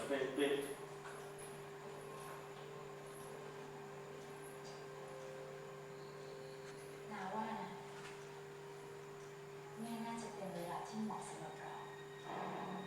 ເປັະໆ. ນາວ່ານະ ນີ້ໜ້າຈະເປັນໄລຍະທີ່ເໝາະສຳລັບເຮົາ.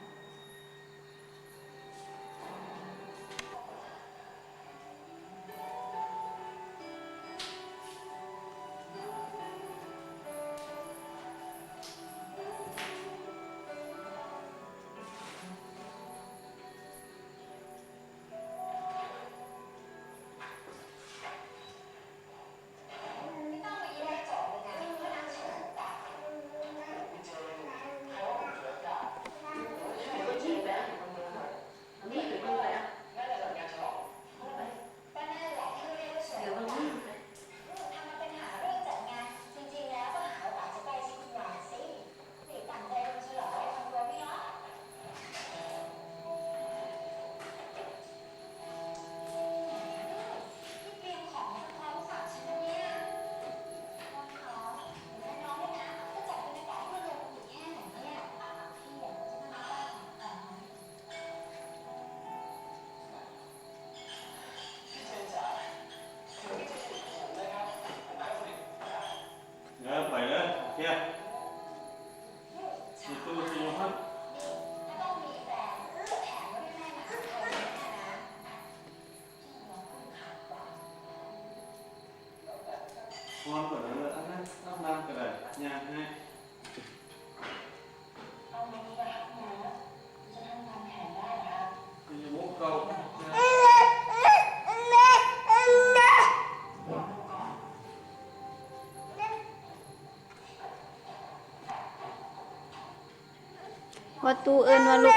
ເອີ ໄປເລີຍ ໂອເຄ ຊິຕູ້ຊິຢູ່ຫັ້ນ. ຄວນກໍເລີຍ ອັນນັ້ນ ອາບນ້ຳກໍໄດ້ ຍ່າງໃຫ້. ວ່າຕູ້ເອີ້ນວ່າລູກ.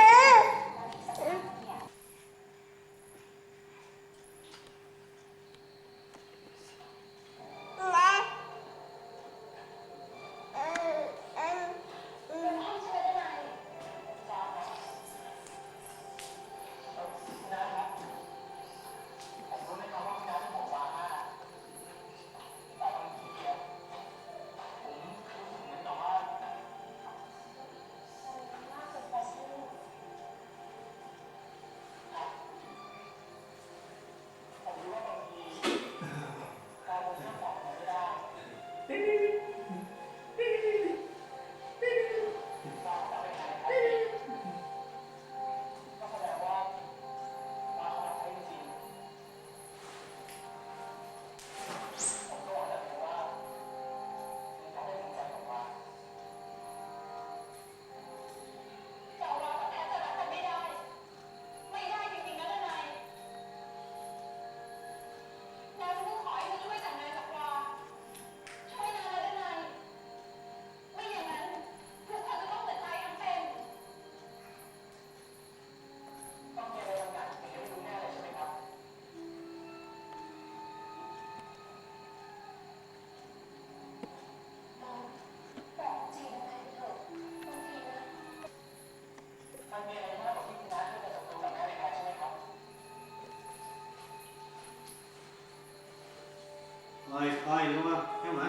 ຄ່ອຍໆ ລົງມາ ໃຫ້ມາ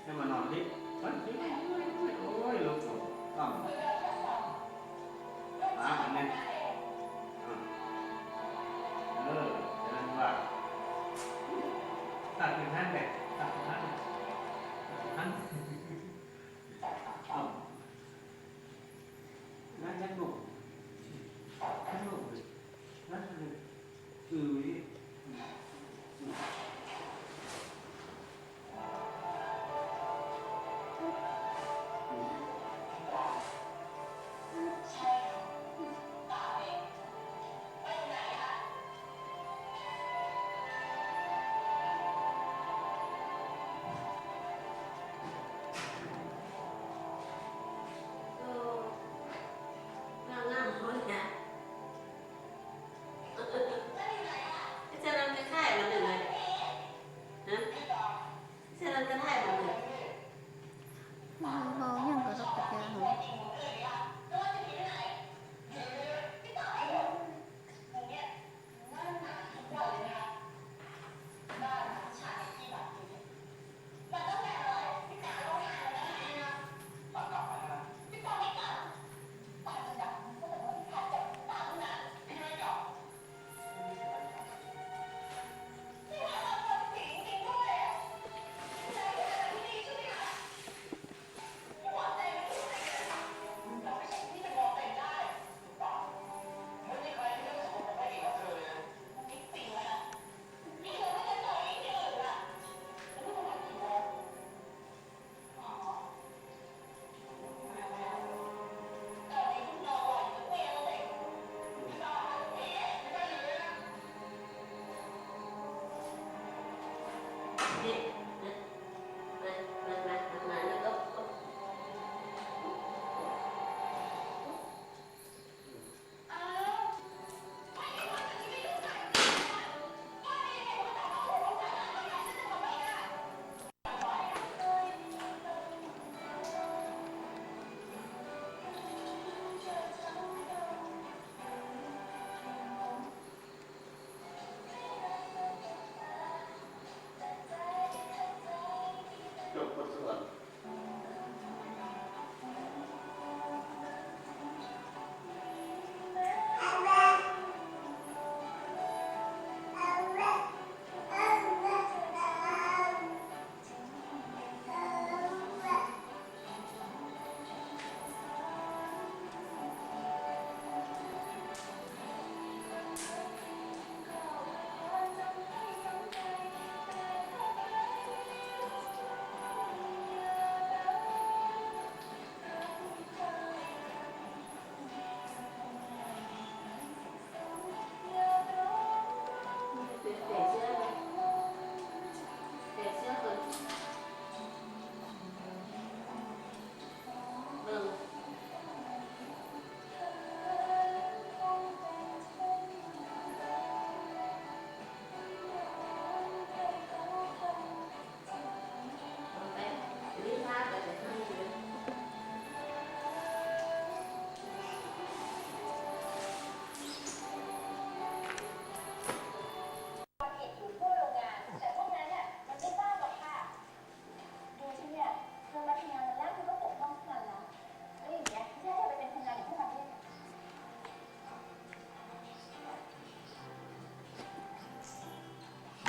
ໃຫ້ມານອນທີ່ ໂອ້ຍ ລູກ ຕ່ຳ ຕາມັນນີ້ ເອີ ເອີ ຈະນັ້ນວ່າ ຕັດຂຶ້ນຫັ້ນແຫຼະ ຕັດຂຶ້ນຫັ້ນ ຕັດຂຶ້ນຫັ້ນ ເອົາ ນັ້ນຍັງໜຸ່ມ ຍັງໜຸ່ມເລີຍ ນັ້ນຄື ຄືນີ້ ອືມ. ເວົ້າຫຍັງກໍຕົກກະແຈ.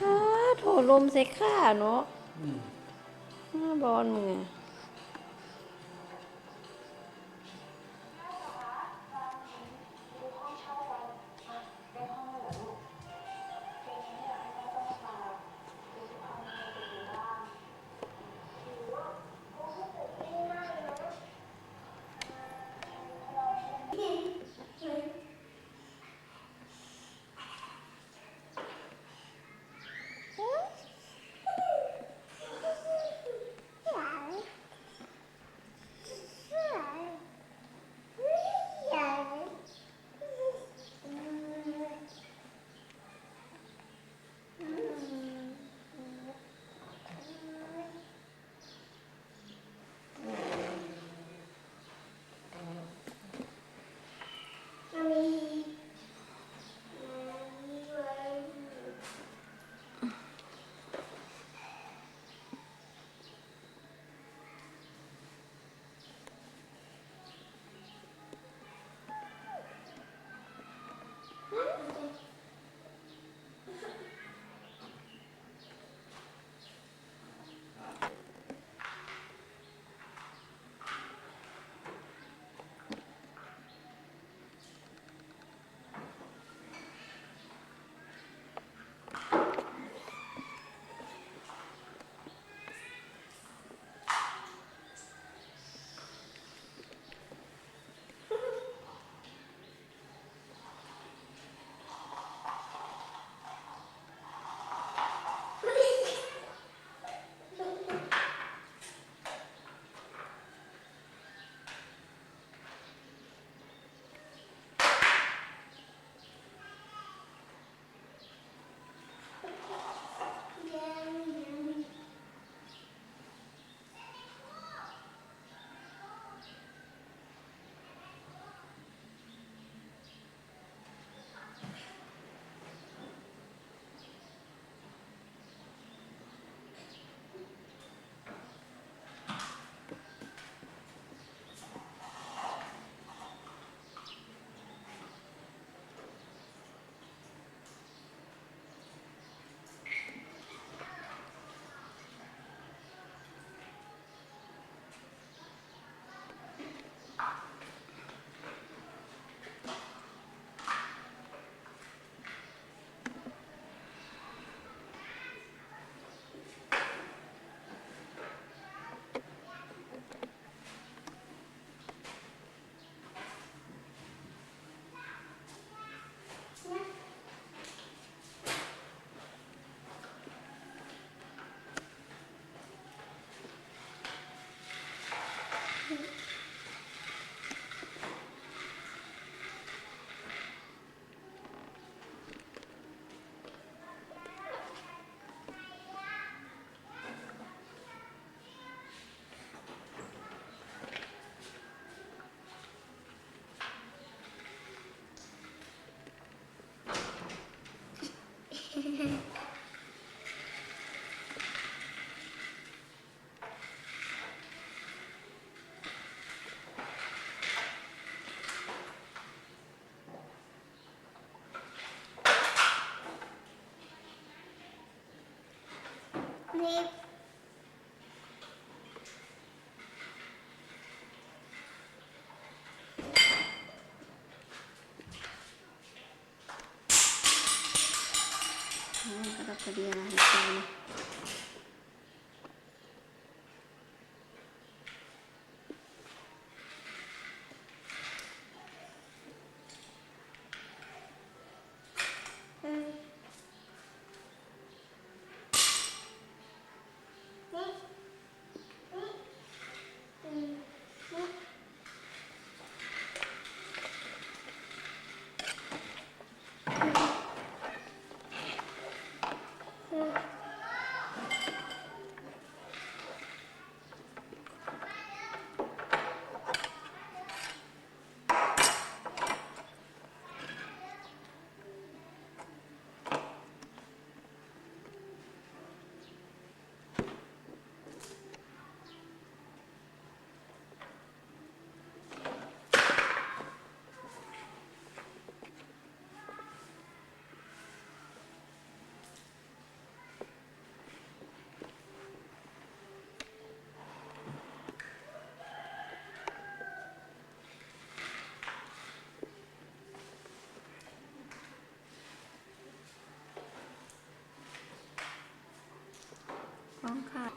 ອ້າ ໂຖ ລົມໃສ່ຂາເນາະ. ອືມ ອ້າ ບອນເມື່ອຍ. ຫຍັງ? ອືມ ກະດອກກະເດຍເຮັດໄປເນາະ. ຂອງຂາດ.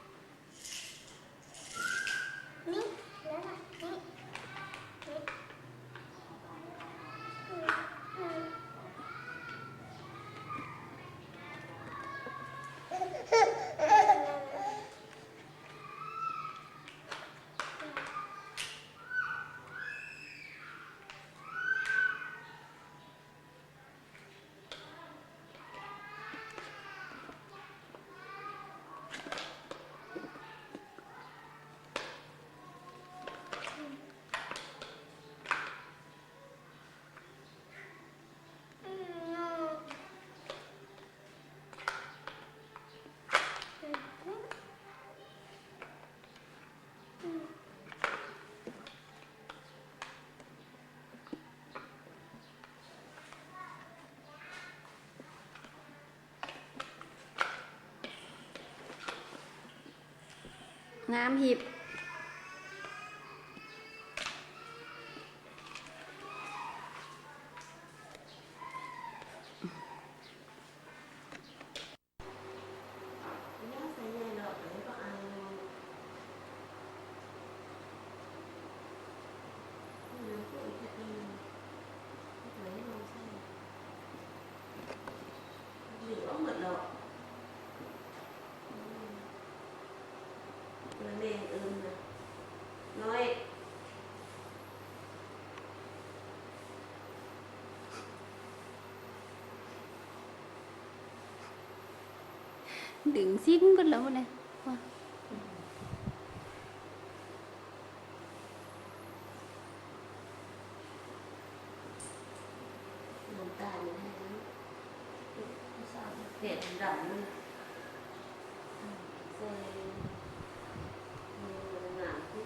ນ້ຳຫີບ. ດຶງສິ້ນເບິດແລ້ວພຸ້ນນະ. ນ້ຳຕານໃຫ້ມັນ ເປັນດຳ ໃສ່ ງາມຂຶ້ນ.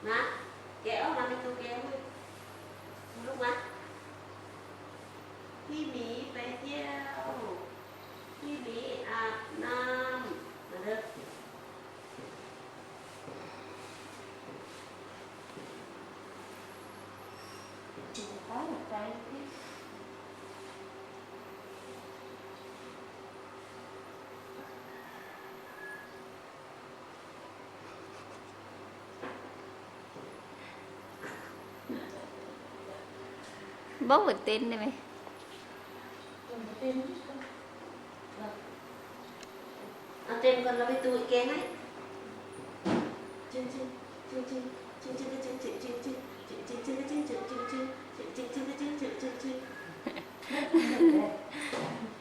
ມາ ແກະອອກມາ ແມ່ຕູ້ແກະໃຫ້ ມາລູກມາ. ພີ່ໝີໄປທ່ຽວ ພີ່ໝີອາບນ້ຳ ມາເດີ. ບໍ່ ບໍ່ເຕັ້ນໄດ້ໄໝ? ເຕັ້ນ ເອົາເຕັ້ນກ່ອນ ລະໄປຕູ້ແກງໃຫ້. ເ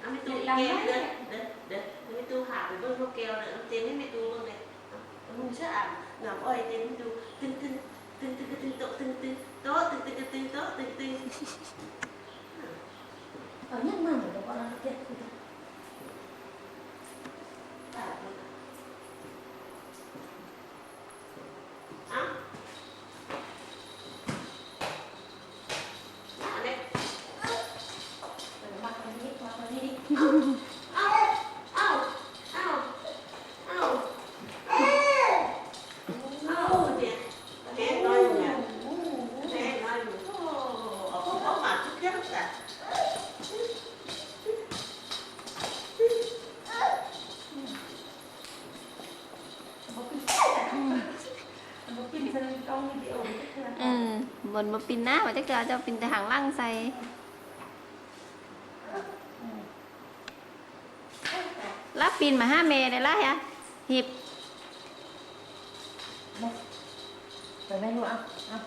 ອົາແມ່ຕູ້ແກງເດີ ເດີ ເດີ ແມ່ຕູ້ພາໄປເບິ່ງນົກແກ້ວເດີ. ເອົາເຕັ້ນໃຫ້ແມ່ຕູ້ເບິ່ງແດ່. ເອົາ ເອົານຸ່ງສະອາດ ງາມອ້ອຍເຕັ້ນໃຫ້ດູ ຕຶງໆ ຕຶງໆ ກະຕຶງໂຕະ ຕຶງໆ ໂຕະ ຕຶງໆ ກະຕຶງໂຕະ ຕຶງໆ. ເອົາຫຍັງມາ ບໍ່ລະເຈັບ. ປາກມັນ. ອືມ ມັນບໍ່ປິ່ນໜ້າວ່າຈັກເທື່ອ ເຈົ້າປິ່ນແຕ່ທາງຫຼັງໃສ່. ລະປິ່ນມາຫາແມ່ໄດ້ລະ ຫະ ຮີບ ໄປແມ່ລູກ ເອົາ ເອົາ.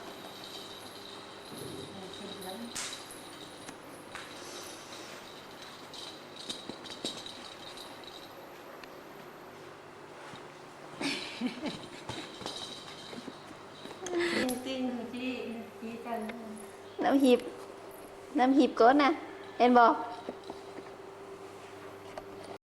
ຕີນ ຕີນ ຕີນ ຕີນ ນຳຮີບ ນຳຮີບກ່ອນນະ ເຫັນບໍ່?